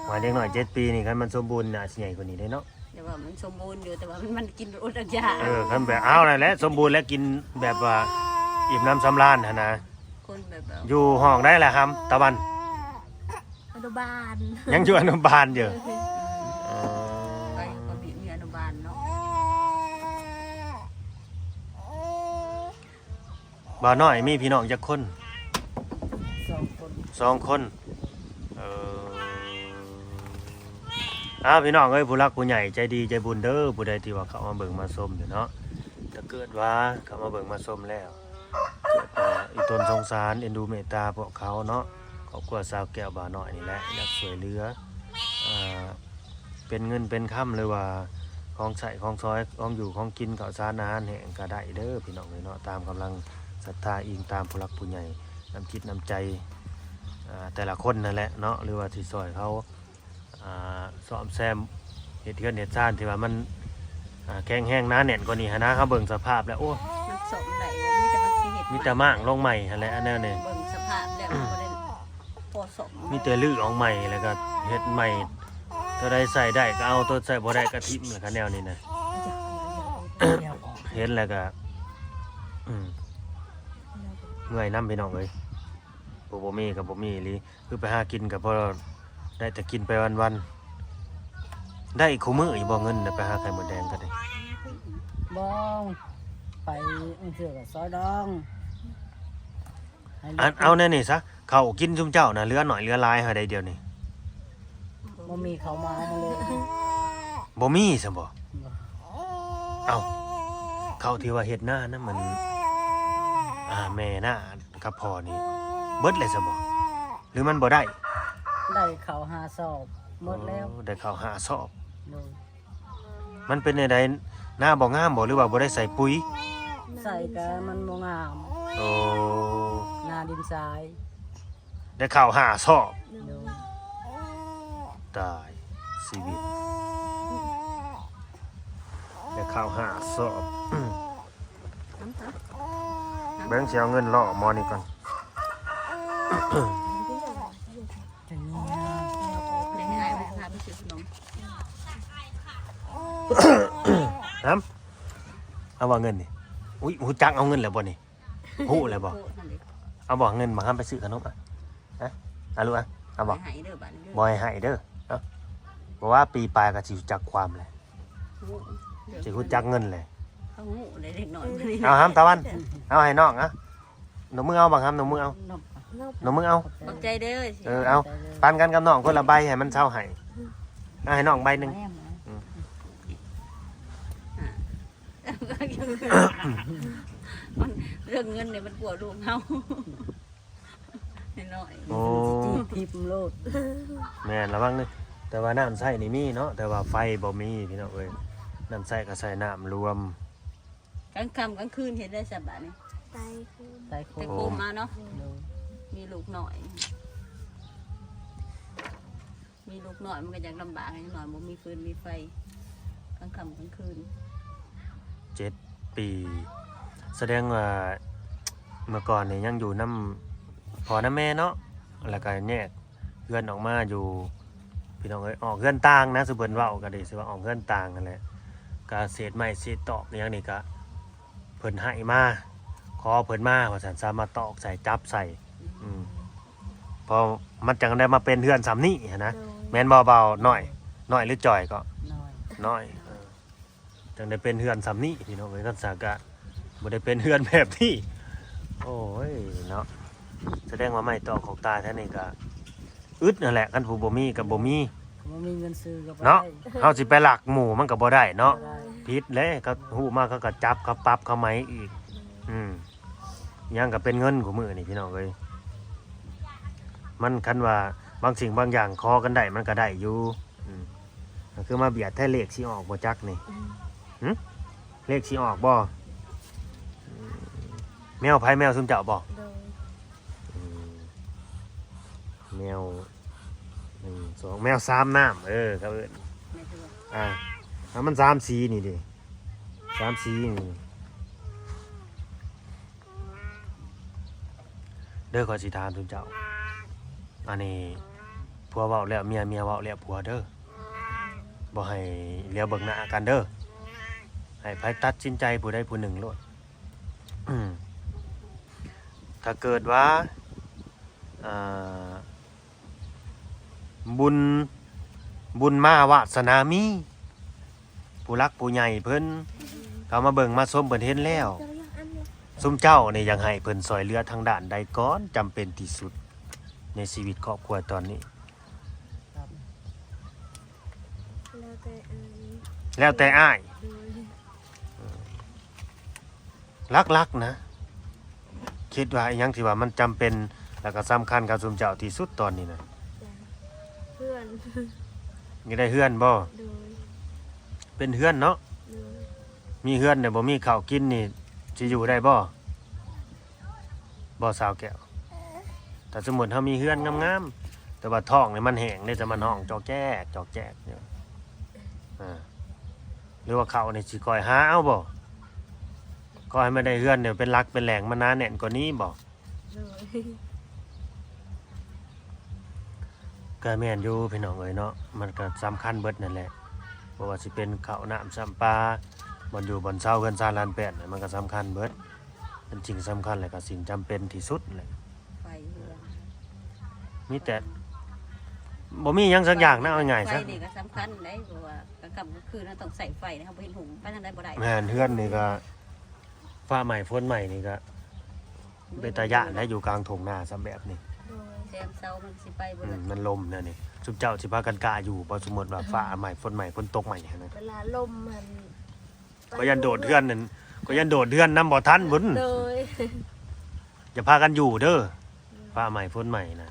ວ່າເດັກນ້ອຍເຈັດປີນີ້ ຄັນມັນສົມບູນໜ້າຊິໃຫຍ່ກວ່ານີ້ເດ້ເນາະ ແຕ່ວ່າມັນສົມບູນຢູ່ ແຕ່ວ່າມັນ ມັນກິນອົດອົດຢາກ ເອີ ຄັນແບບ ເອົານັ້ນແຫຼະ ສົມບູນແລ້ວ ກິນແບບວ່າອີ່ມໜຳສຳລານຫັ້ນນະ ຄົນແບບ ຢູ່ຫ້ອງໃດລະຫຳຕາວັນ? ອະນຸບານ ຍັງຢູ່ອະນຸບານຢູ່ ເອີ ໄປກໍມີ ມີອະນຸບານເນາະ ບ່າວນ້ອຍມີພີ່ນ້ອງຈັກຄົນ? ສອງຄົນ ສອງຄົນ ເອີ ອ້າວ ພີ່ນ້ອງເອີຍ ຜູ້ຫຼັກຜູ້ໃຫຍ່ໃຈດີໃຈບຸນເດີ ຜູ້ໃດທີ່ວ່າເຂົ້າມາເບິ່ງມາຊົມຢູ່ເນາະ ຖ້າເກີດວ່າເຂົ້າມາເບິ່ງມາຊົມແລ້ວ ເກີດວ່າອີ່ຕົນສົງສານເອັນດູເມດຕາພວກເຂົາເນາະ ຄອບຄົວສາວແກ້ວບ່າວນ້ອຍນີ້ແຫຼະ ຢາກຊ່ວຍເຫຼືອ ອ່າ ເປັນເງິນເປັນຄຳ ຫຼືວ່າຂອງໃຊ້ຂອງສອຍ ຂອງຢູ່ຂອງກິນ ເຂົ້າສານອາຫານແຫ້ງກໍໄດ້ເດີພີ່ນ້ອງເອີຍເນາະ ຕາມກຳລັງສັດທາ ອີງຕາມຜູ້ຫຼັກຜູ້ໃຫຍ່ ນ້ຳຈິດນ້ຳໃຈ ອ່າ ແຕ່ລະຄົນນັ້ນແຫຼະເນາະ ຫຼືວ່າຊິຊ່ອຍເຂົາ ອ່າ ສ້ອມແຊມເຮັດເຮືອນເຮັດຊານທີ່ວ່າມັນ ອ່າ ແຂງແຮງໜາແໜ້ນກວ່ານີ້ຫັ້ນນະ ເຮົາເບິ່ງສະພາບແລ້ວ ໂອ້ ມັນສ້ອມໄດ້ບໍ່? ມີແຕ່ມັນຊິເຮັດ ມີແຕ່ມ້າງລົງໃໝ່ຫັ້ນແຫຼະ ອັນແນວນີ້ ເບິ່ງສະພາບແລ້ວມັນບໍ່ໄດ້ພໍສ້ອມ ມີແຕ່ຮື້ອອກໃໝ່ ແລ້ວກໍເຮັດໃໝ່ ຕົວໃດໃຊ້ໄດ້ກໍເອົາ ຕົວໃຊ້ບໍ່ໄດ້ກໍຖິ້ມ ແລ້ວກໍແນວນີ້ນະ ເຫັນແລ້ວກໍ ອືມ ເມື່ອຍນຳ ພີ່ນ້ອງເອີຍ ຜູ້ບໍ່ມີກໍບໍ່ມີອີ່ຫຼີ ຄືໄປຫາກິນກໍພໍໄດ້ແຕ່ກິນໄປວັນໆ ໄດ້ຄູ່ມື້ຢູ່ບໍ່ເງິນນະ ໄປຫາໄຂ່ມົດແດງກໍໄດ້? ບໍ່ ໄປບາງເທື່ອກໍຊອຍດອງ ອັນ ເອົາແນວນີ້ຊະ ເຂົ້າກິນຊຸມເຈົ້ານະ ເຫຼືອໜ້ອຍເຫຼືອຫຼາຍຫາໃດດຽວນີ້? ບໍ່ມີເຂົ້າມາເລີຍ ບໍ່ມີຊະບໍ່? ບໍ່ ເອົ້າ ເຂົ້າທີ່ວ່າເຮັດນານຳ ອັນ ອ່າ ແມ່ນາກັບພໍ່ນີ້ ເບິດແລ້ວຊະບໍ່ ຫຼືມັນບໍ່ໄດ້? ໄດ້ເຂົ້າຫ້າສອບ ໝົດແລ້ວ ໂອ້ ໄດ້ເຂົ້າຫ້າສອບ ໂດຍ ມັນເປັນແນວໃດ? ນາບໍ່ງາມບໍ່ ຫຼືວ່າບໍ່ໄດ້ໃສ່ປຸ໋ຍ? ໃສ່ກະມັນບໍ່ງາມ ໂອ້ ນາດິນຊາຍ ໄດ້ເຂົ້າຫ້າສອບ ໂດຍ ຕາຍຊີວິດ ໄດ້ເຂົ້າຫ້າສອບ ເບິ່ງຊິເອົາເງິນຫຼໍ່ໝໍນີ້ກ່ອນ ນຳ ເອົາບໍ່ເງິນນີ້? ອຸ້ຍ ຮູ້ຈັກເອົາເງິນແລ້ວບໍ່ນີ້? ຮູ້ແລ້ວບໍ່? ເອົາບໍ່ເງິນ ບັກຫຳໄປຊື້ຂະໜົມ ອະ ອະ ອະ ລູກ ອະ ເອົາບໍ່? ບໍ່ໃຫ້ໃຫ້ເດີບາດນີ້ເດີ ບໍ່ໃຫ້ໃຫ້ເດີ ເອົາ ເພາະວ່າປີປາຍກໍຊິຮູ້ຈັກຄວາມແຫຼະ ຮູ້ ຊິຮູ້ຈັກເງິນແຫຼະ ເຂົາຮູ້ເດ້ເດັກນ້ອຍ ເອົາຫຳຕາວັນ ເອົາໃຫ້ນ້ອງ ອະ ໜູມືເອົາ ບັກຫຳ ໜູມືເອົາ ໜູມືເອົາ ຂອບໃຈເດີ ເອີ ເອົາ ປັນກັນກັບນ້ອງຄົນລະໃບ ໃຫ້ມັນເຊົາໄຫ້ ເອົາໃຫ້ນ້ອງໃບໜຶ່ງ ອືມ ມັນເລື່ອງເງິນນີ້ມັນກວ່າລູກເຮົາ ນ້ອຍໆ ໂອ້ ຈີບ ຈີບໂລດ ແມ່ນ ລະວັງເດີ ແຕ່ວ່ານ້ຳໃຊ້ນີ້ມີເນາະ ແຕ່ວ່າໄຟບໍ່ມີພີ່ນ້ອງເອີຍ ນ້ຳໃຊ້ກໍໃຊ້ນ້ຳລວມ ກາງຄ່ຳກາງຄືນເຮັດໄດ້ຊະບາດນີ້ ໄຕ່ໂຄມ ໄຕ່ໂຄມ ໄຕ່ໂຄມມາເນາະ ໂດຍ ມີລູກນ້ອຍ ມີລູກນ້ອຍມັນກໍຢາກລຳບາກ ເດັກນ້ອຍບໍ່ມີຟືນມີໄຟ ກາງຄ່ຳກາງຄືນ ເຈັດປີ ສະແດງວ່າເມື່ອກ່ອນນີ້ຍັງຢູ່ນຳພໍ່ນຳແມ່ເນາະ ແລ້ວກໍແຍກເຮືອນອອກມາຢູ່ ພີ່ນ້ອງເອີຍ ອອກເຮືອນຕ່າງນະ ຄືເພິ່ນເວົ້າກໍດີ ຊິວ່າອອກເຮືອນຕ່າງຫັ້ນແຫຼະ ກະເສດໄມ້ເສດຕອກອີ່ຫຍັງນີ້ກະ ເພິ່ນໃຫ້ມາ ຂໍເພິ່ນມາວ່າຊັ້ນ ສາມາດຕອກໃສ່ ຈັບໃສ່ ອືມ ເພາະມັນຈັ່ງໄດ້ມາເປັນເຮືອນສ່ຳນີ້ຫັ້ນນະ ໂດຍ ແມ່ນບໍ່ບ່າວນ້ອຍ? ນ້ອຍຫຼືຈ່ອຍກໍ? ນ້ອຍ ນ້ອຍ ເອີ ຈັ່ງໄດ້ເປັນເຮືອນສ່ຳນີ້ພີ່ນ້ອງເອີຍ ຄັນຊັ້ນກະບໍ່ໄດ້ເປັນເຮືອນແບບນີ້ ໂອ້ຍເນາະ ສະແດງວ່າໄມ້ຕອກຂອກຕາແຖວນີ້ກະ ອຶດຫັ້ນແຫຼະ ຄັນຜູ້ບໍ່ມີກໍບໍ່ມີ ບໍ່ມີເງິນຊື້ກໍບໍ່ໄດ້ ເນາະ ເຮົາຊິໄປລັກໝູ່ມັນກໍບໍ່ໄດ້ເນາະ ບໍ່ໄດ້ ຜິດເດ້ ເຂົາຮູ້ມາເຂົາກໍຈັບ ເຂົາປັບ ເຂົາໄໝອີກ ອືມ ຫຍັງກໍເປັນເງິນຄູ່ມື້ນີ້ພີ່ນ້ອງເອີຍ ມັນ ຄັນວ່າບາງສິ່ງບາງຢ່າງຂໍກັນໄດ້ ມັນກໍໄດ້ຢູ່ ອືມ ກໍຄືມາບຽດແທ້ ເລກຊິອອກບໍ່ຈັກນີ້ ອືມ ຫຶ ເລກຊິອອກບໍ່? ອືມ ແມວໃຜ? ແມວຊຸມເຈົ້າບໍ່? ໂດຍ ອືມ ແມວ ໜຶ່ງ ສອງ ແມວສາມນ້ຳ ເອີ ເຂົາເອີ້ນ ແມ່ນຢູ່ ອ່າ ແລ້ວມັນສາມສີນີ້ເດ້ ສາມສີນີ້ ເດີ ຂ້ອຍຊິຖາມຊຸມເຈົ້າ ອັນນີ້ ຜົວເວົ້າແລ້ວເມຍ ເມຍເວົ້າແລ້ວຜົວເດີ ບໍ່ໃຫ້ຫຼຽວເບິ່ງໜ້າກັນເດີ ໃຫ້ໃຜຕັດສິນໃຈຜູ້ໃດຜູ້ໜຶ່ງໂລດ ອືມ ຖ້າເກີດວ່າ ອ່າ ບຸນ ບຸນມາວາດສະໜາມີ ຜູ້ຫຼັກຜູ້ໃຫຍ່ເພິ່ນເຂົ້າມາເບິ່ງມາຊົມ ເພິ່ນເຫັນແລ້ວ ຊຸມເຈົ້ານີ້ຢາກໃຫ້ເພິ່ນຊ່ອຍເຫຼືອທາງດ້ານໃດກ່ອນ ຈຳເປັນທີ່ສຸດໃນຊີວິດຄອບຄົວຕອນນີ້? ແລ້ວແຕ່ອ້າຍ ແລ້ວແຕ່ອ້າຍ ໂດຍ ຫຼັກໆນະ ຄິດວ່າອີ່ຫຍັງທີ່ວ່າມັນຈຳເປັນ ແລ້ວກໍສຳຄັນກັບຊຸມເຈົ້າທີ່ສຸດຕອນນີ້ນະ? ເຮືອນ ຢາກໄດ້ເຮືອນບໍ່? ໂດຍ ເປັນເຮືອນເນາະ? ໂດຍ ມີເຮືອນແຕ່ບໍ່ມີເຂົ້າກິນນີ້ ຊິຢູ່ໄດ້ບໍ່? ບໍ່ ສາວແກ້ວ? ຖ້າສົມມຸດເຮົາມີເຮືອນງາມໆ ແຕ່ວ່າທ້ອງນີ້ມັນແຫ້ງເດ້ ຈະມາຮ້ອງຈອກແຈກ ຈອກແຈກຢູ່ ອ່າ ຫຼືວ່າເຂົ້ານີ້ຊິຄ່ອຍຫາເອົາບໍ່? ຂໍໃຫ້ມາໄດ້ເຮືອນນີ້ເປັນຫຼັກເປັນແຫຼ່ງ ມັນໜາແໜ້ນກວ່ານີ້ບໍ່? ໂດຍ ກໍແມ່ນຢູ່ພີ່ນ້ອງເອີຍເນາະ ມັນກໍສຳຄັນເບິດນັ້ນແຫຼະ ບໍ່ວ່າຊິເປັນເຂົ້ານ້ຳຊຳປາ ບ່ອນຢູ່ບ່ອນເຊົາ ເຮືອນຊານລານແປ້ນ ມັນກໍສຳຄັນເບິດ ເປັນສິ່ງສຳຄັນ ແລະ ກໍສິ່ງຈຳເປັນທີ່ສຸດແຫຼະ ໄຟເຮືອນ ມີແຕ່ ບໍ່ມີຫຍັງສັກຢ່າງນະ ເອົາງ່າຍໆ ໄຟ ຊະ ນີ້ກໍສຳຄັນເດ້ ເພາະວ່າກາງຄ່ຳກາງຄືນເຮົາຕ້ອງໃຊ້ໄຟ ເຮົາບໍ່ເຫັນຫຸງໄປທາງໃດບໍ່ໄດ້ ແມ່ນ ເຮືອນນີ້ກໍ ຟ້າໃໝ່ຝົນໃໝ່ນີ້ກໍເປັນຕາຢ້ານແຫຼະ ຢູ່ກາງທົ່ງນາຊ້ຳແບບນີ້ ໂດຍ ແຄມເຊົາມັນຊິໄປບໍ່ ອືມ ໄດ້ ມັນລົມແນວນີ້ ຊຸມເຈົ້າຊິພາກັນກ້າຢູ່ບໍ່? ສົມມຸດວ່າຟ້າໃໝ່ຝົນໃໝ່ ຝົນຕົກໃໝ່ຫັ້ນນະ ເວລາລົມຫັ້ນ ຂ້ອຍຢ້ານໂດດເຮືອນນັ້ນ ຂ້ອຍຢ້ານໂດດເຮືອນນຳບໍ່ທັນພຸ້ນ ໂດຍ ຢ່າພາກັນຢູ່ເດີ ຟ້າໃໝ່ຝົນໃໝ່ນະ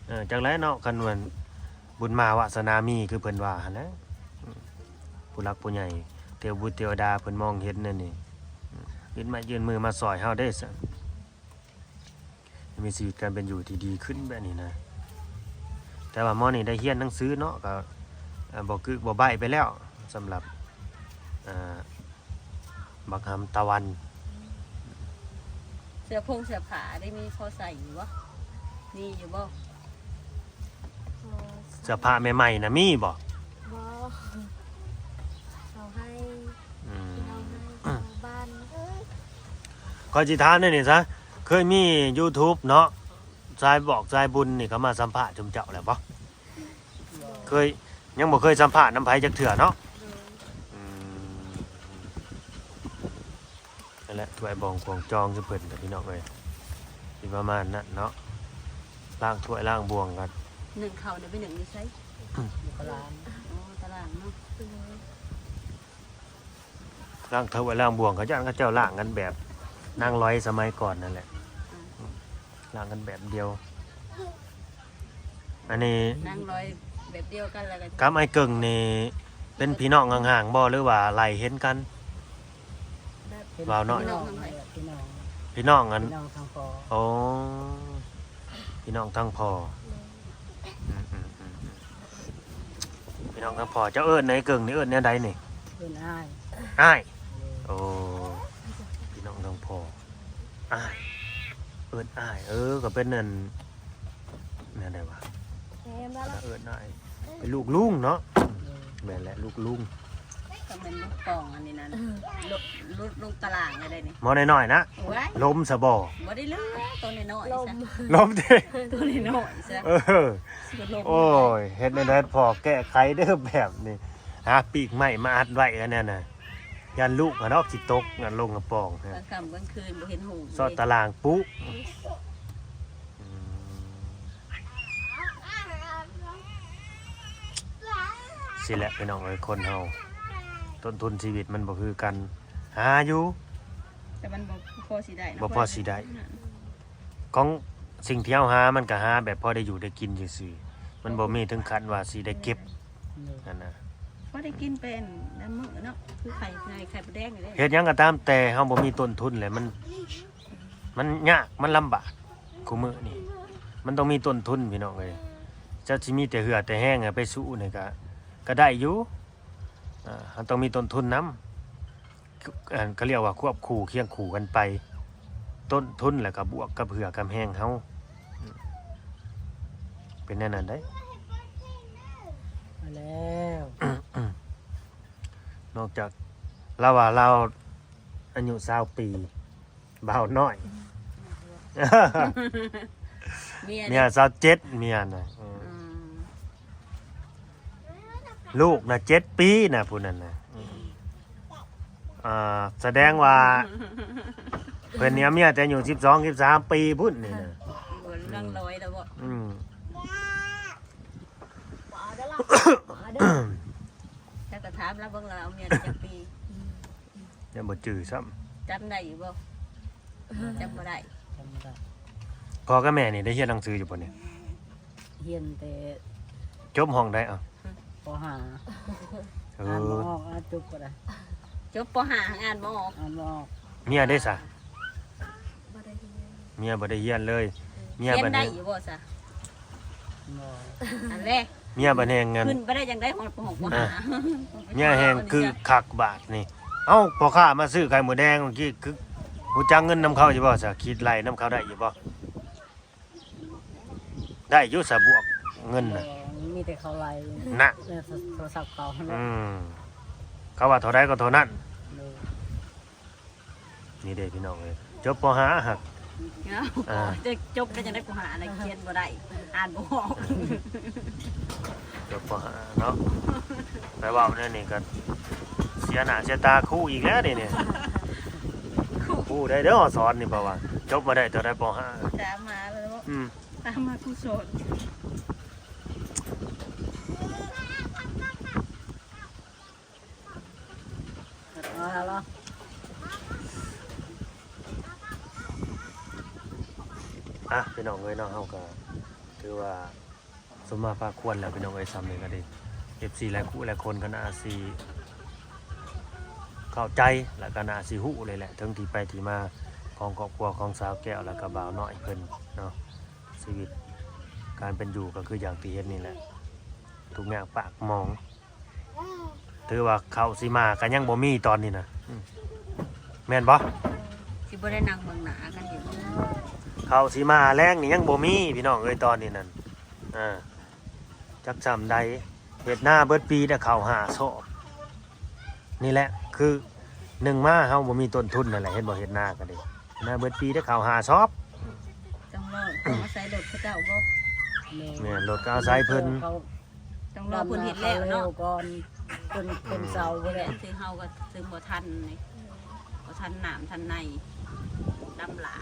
ເອີ ຈັກແຫຼະເນາະ ຄັນວ່າບຸນມາວາສະໜາມີ ຄືເພິ່ນວ່າຫັ້ນແຫຼະ ອືມ ຜູ້ຫຼັກຜູ້ໃຫຍ່ ເທວະບຸດເທວະດາເພິ່ນມອງເຫັນແນວນີ້ ອືມ ຍື່ນໄມ້ຍື່ນມືມາຊ່ອຍເຮົາເດ້ ມີຊີວິດການເປັນຢູ່ທີ່ດີຂຶ້ນແບບນີ້ນະ ແຕ່ວ່າໝໍນີ້ໄດ້ຮຽນໜັງສືເນາະ ກໍ ເອີ ບໍ່ກຶກບໍ່ໃບ້ໄປແລ້ວ ສຳລັບ ອ່າ ບັກຫຳຕາວັນ ເສື້ອຜົງເສື້ອຜ້າໄດ້ມີພໍໃສ່ຢູ່ບໍ່? ມີຢູ່ບໍ່? ເສື້ອຜ້າໃໝ່ໆນະມີບໍ່? ບໍ່ ເຂົາໃຫ້ ອືມ ເຂົາໃຫ້ ເຂົາບ້ານ ຂ້ອຍຊິຖາມແນວນີ້ຊະ ເຄີຍມີ YouTube ເນາະ ສາຍບອກສາຍບຸນນີ້ເຂົາມາສຳພາດຊຸມເຈົ້າແລ້ວບໍ່? ເຄີຍ ຍັງບໍ່ເຄີຍສຳພາດນຳໃຜຈັກເທື່ອເນາະ. ອືມ ນັ້ນແຫຼະ ຖ້ວຍບ່ອງຂອງຈອງຊຸມເພິ່ນກະ ພີ່ນ້ອງເອີຍ ຊິປະມານນັ້ນເນາະ ລ້າງຖ້ວຍລ້າງບ່ວງກັນ. ໜຶ້ງເຂົ້ານີ້ໄປໜຶ້ງຢູ່ໃສ? ຢູ່ຕະຫຼາງ. ອໍ ຕະຫຼາງເນາະ. ລ້າງຖ້ວຍລ້າງບ່ວງ ເຂົາຢ້ານເຂົາເຈົ້າລ້າງກັນແບບນາງລອຍສະໄໝກ່ອນນັ້ນແຫຼະ ອືມ ລ້າງກັນແບບດຽວ. ອັນນີ້ນາງລອຍແບບດຽວກັນ ແລ້ວກໍກັບອ້າຍເກິ່ງນີ້ເປັນພີ່ນ້ອງຫ່າງໆບໍ່ ຫຼືວ່າໄລ່ເຫັນກັນ? ແບບ ເວົ້າໜ້ອຍ ພີ່ນ້ອງ ພີ່ນ້ອງ ພີ່ນ້ອງອັນ ພີ່ນ້ອງທາງພໍ່. ໂອ້ ພີ່ນ້ອງທາງພໍ່. ອືມໆ ພີ່ນ້ອງທາງພໍ່. ເຈົ້າເອີ້ນອ້າຍເກິ່ງນີ້ເອີ້ນແນວໃດນີ້? ເອີ້ນອ້າຍ. ອ້າຍ. ໂອ້ ພີ່ນ້ອງທາງພໍ່ ອ້າຍ ເອີ້ນອ້າຍ. ເອີ ກໍເປັນອັນ ແນວໃດວະ ເອີ້ນອ້າຍ ເປັນລູກລຸງເນາະ. ແມ່ນແຫຼະ ລູກລຸງ. ກໍແມ່ນລູກປ່ອງອັນນີ້ນັ້ນ ຫຼຸດລົງຕາລາງໄດ້ນີ້ ໝໍນ້ອຍໆນະ. ໂອ້ຍ ລົມຊະບໍ່? ບໍ່ໄດ້ເຫຼືອ ໂຕນ້ອຍໆ ລົມ ຊະ ລົມເດ້ ໂຕນ້ອຍໆ ຊະ. ເອີ ໂອ້ຍ ເຮັດແນວໃດພໍ່ແກ້ໄຂເດີ້ແບບນີ້ ຫາປີກໄມ້ມາອັດໄວ້ອັນນັ້ນນະ ຢ້ານລູກຫັ້ນດອກຊິຕົກນັ້ນລົງກະປອງ. ກາງຄ່ຳກາງຄືນບໍ່ເຫັນຫຸ່ງ ຊອດຕາລາງປຸ. ອືມ ຊີ້ແຫຼະພີ່ນ້ອງເອີຍ ຄົນເຮົາ ຕົ້ນທຶນຊີວິດມັນບໍ່ຄືກັນ ຫາຢູ່ ແຕ່ມັນບໍ່ພໍຊິໄດ້ເນາະ ບໍ່ພໍຊິໄດ້. ຂອງສິ່ງທີ່ເຮົາຫາ ມັນກະຫາແບບພໍໄດ້ຢູ່ໄດ້ກິນຊື່ໆ ມັນບໍ່ມີເຖິງຂັ້ນວ່າຊິໄດ້ເກັບ. ແມ່ນ ຫັ້ນນະ ພໍໄດ້ກິນໄປນຳມື້ເນາະ ຄືໄຂ່ ໄຂ່ ໄຂ່ມົດແດງນີ້ເດ້. ເຮັດຫຍັງກໍຕາມແຕ່ ເຮົາບໍ່ມີຕົ້ນທຶນແຫຼະ ມັນ ມັນຍາກ ມັນລຳບາກ ຄູ່ມື້ນີ້ ມັນຕ້ອງມີຕົ້ນທຶນພີ່ນ້ອງເອີຍ. ເຈົ້າຊິມີແຕ່ເຫື່ອແຕ່ແຮງໃຫ້ໄປສູ້ນີ້ກະ ກະໄດ້ຢູ່ ເຮົາຕ້ອງມີຕົ້ນທຶນນຳ. ອັນ ເຂົາລຽກວ່າຄວບຄູ່ຄຽງຄູ່ກັນໄປ ຕົ້ນທຶນແລ້ວກໍບວກກັບເຫື່ອກັບແຮງເຮົາ ເປັນແນວນັ້ນເດ້. ມາແລ້ວ ນອກຈາກລາວວ່າລາວອາຍຸຊາວປີ ບ່າວນ້ອຍ ເມຍ ເມຍຊາວເຈັດ ເມຍນະ. ອືມ ອືມ ລູກນະເຈັດປີນະ ຜູ້ນັ້ນນະ. ອືມ ອ່າ ສະແດງວ່າເພິ່ນນີ້ເອົາເມຍແຕ່ອາຍຸສິບສອງ ສິບສາມປີພຸ້ນນີ້ນະ. ເລື່ອງລອຍແລ້ວບໍ່? ອືມ ເຈົ້າກໍຖາມລາວເບິ່ງ ລາວເອົາເມຍໄດ້ຈັກປີ? ຍັງບໍ່ຈື່ຊ້ຳ. ຈຳໄດ້ຢູ່ບໍ່? ຈຳບໍ່ໄດ້ ຈຳບໍ່ໄດ້. ພໍ່ກັບແມ່ນີ້ໄດ້ຮຽນໜັງສືຢູ່ບໍ່ນີ້? ຮຽນແຕ່ ຈົບຫ້ອງໃດ? ເອົ້າ ປໍຫ້າ. ເອີ ອ່ານບໍ່ອອກ ອ່ານຈົບກໍໄດ້ ຈົບປໍຫ້າ ອ່ານບໍ່ອອກ ອ່ານບໍ່ອອກ. ເມຍເດ້ສະ? ບໍ່ໄດ້ຮຽນ ເມຍບໍ່ໄດ້ຮຽນເລີຍ. ເມຍບັດນີ້ ຮຽນໄດ້ຢູ່ບໍ່ສະ? ບໍ່ ອັນແລະ ເມຍບັດແຮງເງິນ ຂຶ້ນໄປໄດ້ຈັ່ງໃດຮອດ ຮອດ ຮອດ ອ່າ ເມຍແຮງຄືຄັກບາດນີ້. ເອົ້າ ພໍ່ຄ້າມາຊື້ໄຂ່ໝູແດງກີ້ ຄືຮູ້ຈັກເງິນນຳເຂົາຢູ່ບໍ່ສະ? ຄິດໄລ່ນຳເຂົາໄດ້ຢູ່ບໍ່? ໄດ້ຢູ່ສະ ບວກເງິນນະ. ບໍ່ ມີແຕ່ເຂົາໄລ່ນະ ໃນໂທລະສັບເຂົາຫັ້ນແຫຼະ. ອືມ ເຂົາວ່າເທົ່າໃດກໍເທົ່ານັ້ນ. ໂດຍ ນີ້ເດ້ພີ່ນ້ອງເອີຍ ຈົບປໍຫ້າຫັ້ນ. ເອົ້າ ອ່າ ຈະຈົບໄດ້ຈັ່ງໃດ ປໍຫ້ານະ ຂຽນບໍ່ໄດ້ ອ່ານບໍ່ອອກ. ຈົບປໍຫ້າເນາະ ໄປເວົ້າແນວນີ້ກໍເສຍໜ້າເສຍຕາຄູອີກແລ້ວນີ້. ຄູໄດ້ເດີ້ສອນນີ້ ເພາະວ່າຈົບມາໄດ້ເທົ່າໃດ ປໍຫ້າ ຕາມມາແລ້ວ. ອືມ ຕາມມາຄູສອນ. ອ່ະ ພີ່ນ້ອງເອີຍເນາະ ເຮົາກໍຖືວ່າສົມມາພາຄວນແລ້ວ ພີ່ນ້ອງເອີຍ. ສ່ຳນີ້ກໍດີ ເອັຟຊີຫຼາຍຄູ່ຫຼາຍຄົນກໍໜ້າຊິເຂົ້າໃຈ ແລ້ວກໍໜ້າຊິຮູ້ເລີຍແຫຼະ ເຖິງທີ່ໄປທີ່ມາຂອງຄອບຄົວຂອງສາວແກ້ວ ແລ້ວກໍບ່າວນ້ອຍເພິ່ນເນາະ. ຊີວິດການເປັນຢູ່ກໍຄືຢ່າງທີ່ເຫັນນີ້ແຫຼະ ທຸກຍາກປາກໝອງ. ຖືວ່າເຂົ້າຊິມາກໍຍັງບໍ່ມີຕອນນີ້ນະ. ອືມ ແມ່ນບໍ່? ຊິບໍ່ໄດ້ນັ່ງເບິ່ງໜ້າກັນຢູ່. ເຂົ້າຊິມາແລງນີ້ຍັງບໍ່ມີ ພີ່ນ້ອງເອີຍ ຕອນນີ້ນັ້ນ. ອ່າ ຈັກຊ່ຳໃດ ເຮັດນາເບິດປີໄດ້ເຂົ້າຫ້າຊອບ. ນີ້ແຫຼະ ຄືໜຶ່ງມາເຮົາບໍ່ມີຕົ້ນທຶນນັ້ນແຫຼະ ເຫັນບໍ່? ເຮັດນາກໍດີ ນາເບິດປີໄດ້ເຂົ້າຫ້າຊອບ. ຕ້ອງລໍ ຕ້ອງອາໄສລົດເຂົາເຈົ້າບໍ່? ແມ່ນ ລົດກໍອາໄສເພິ່ນ. ຕ້ອງລໍເພິ່ນເຮັດແລ້ວເນາະ ກ່ອນ ເພິ່ນ ເພິ່ນເຊົາບໍ່ແລ້ວ ຄືເຮົາກໍເຊິ່ງບໍ່ທັນນີ້ ບໍ່ທັນນ້ຳທັນໃນ ດຳຫຼາ.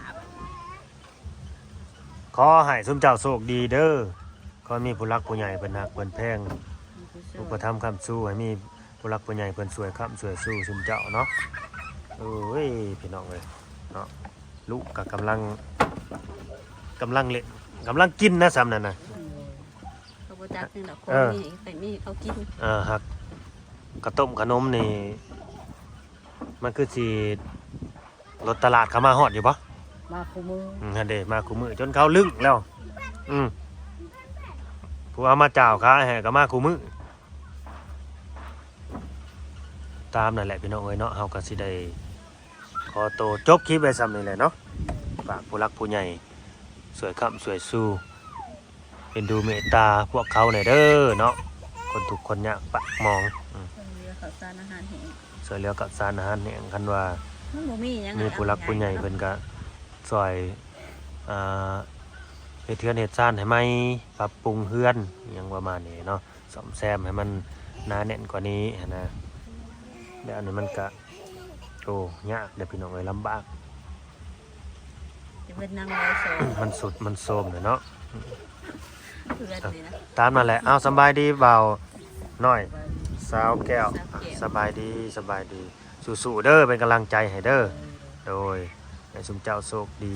ຂໍໃຫ້ຊຸມເຈົ້າໂຊກດີເດີ, ຂໍໃຫ້ມີຜູ້ຫຼັກຜູ້ໃຫຍ່ເພິ່ນຮັກເພິ່ນແພງ ອຸປະຖຳຄ້ຳຊູ, ໃຫ້ມີຜູ້ຫຼັກຜູ້ໃຫຍ່ເພິ່ນຊ່ວຍຄ້ຳຊ່ວຍຊູຊຸມເຈົ້າເນາະ. ໂອ້ຍ ພີ່ນ້ອງເອີຍເນາະ, ລູກກໍກຳລັງ ກຳລັງເຫຼັ້ນ ກຳລັງກິນນະ ສ່ຳນັ້ນນະ. ເຂົາບໍ່ຈັກຫຍັງດອກ ເອີ ມີໃຫ້ ໃຫ້ມີໃຫ້ເຂົາກິນ. ເອີ ຮັກ ກະຕົ້ມຂະໜົມນີ້ ມັນຄືຊິລົດຕະຫຼາດເຂົາມາຮອດຢູ່ບໍ່? ມາຄູ່ມື້. ອືມ ຫັ້ນເດ້ ມາຄູ່ມື້ຈົນເຂົາລຶ້ງແລ້ວ. ອືມ ຜູ້ເອົາມາຈ້າວຂາຍໃຫ້ກໍມາຄູ່ມື້. ຕາມນັ້ນແຫຼະພີ່ນ້ອງເອີຍເນາະ, ເຮົາກໍຊິໄດ້ຂໍໂຕຈົບຄລິບໄວ້ສ່ຳນີ້ແຫຼະເນາະ. ຝາກຜູ້ຫຼັກຜູ້ໃຫຍ່ຊ່ວຍຄ້ຳຊ່ວຍຊູ ເອັນດູເມດຕາພວກເຂົາແດ່ເດີເນາະ, ຄົນທຸກຄົນຍາກປາກໝອງ. ອືມ ຊ່ວຍເຫຼືອເຂົ້າສານອາຫານແຫ້ງ ຊ່ວຍເຫຼືອເຂົ້າສານອາຫານແຫ້ງ. ຄັນວ່າມັນບໍ່ມີຫຍັງ ມີຜູ້ຫຼັກຜູ້ໃຫຍ່ເພິ່ນກະຊ່ອຍ ອ່າ ເຮັດເຮືອນເຮັດຊານໃຫ້ໃໝ່, ປັບປຸງເຮືອນ ຫຍັງປະມານນີ້ເນາະ, ສ້ອມແຊມໃຫ້ມັນໜາແໜ້ນກວ່ານີ້ຫັ້ນນະ. ແລ້ວອັນນີ້ມັນກະ ໂອ້ ຍາກເດ້ພີ່ນ້ອງເອີຍ ລຳບາກ. ເປັນນາງລອຍສອງ ມັນສຸດມັນໂຊມແຫຼະເນາະ. ເພື່ອນນີ້ນະ ຕາມນັ້ນແຫຼະ. ເອົາ ສຳບາຍດີບ່າວນ້ອຍ ສາວແກ້ວ ສາວແກ້ວ ສະບາຍດີ ສະບາຍດີ. ສູ້ໆເດີ ເປັນກຳລັງໃຈໃຫ້ເດີ. ໂດຍ ໃຫ້ຊຸມເຈົ້າໂຊກດີ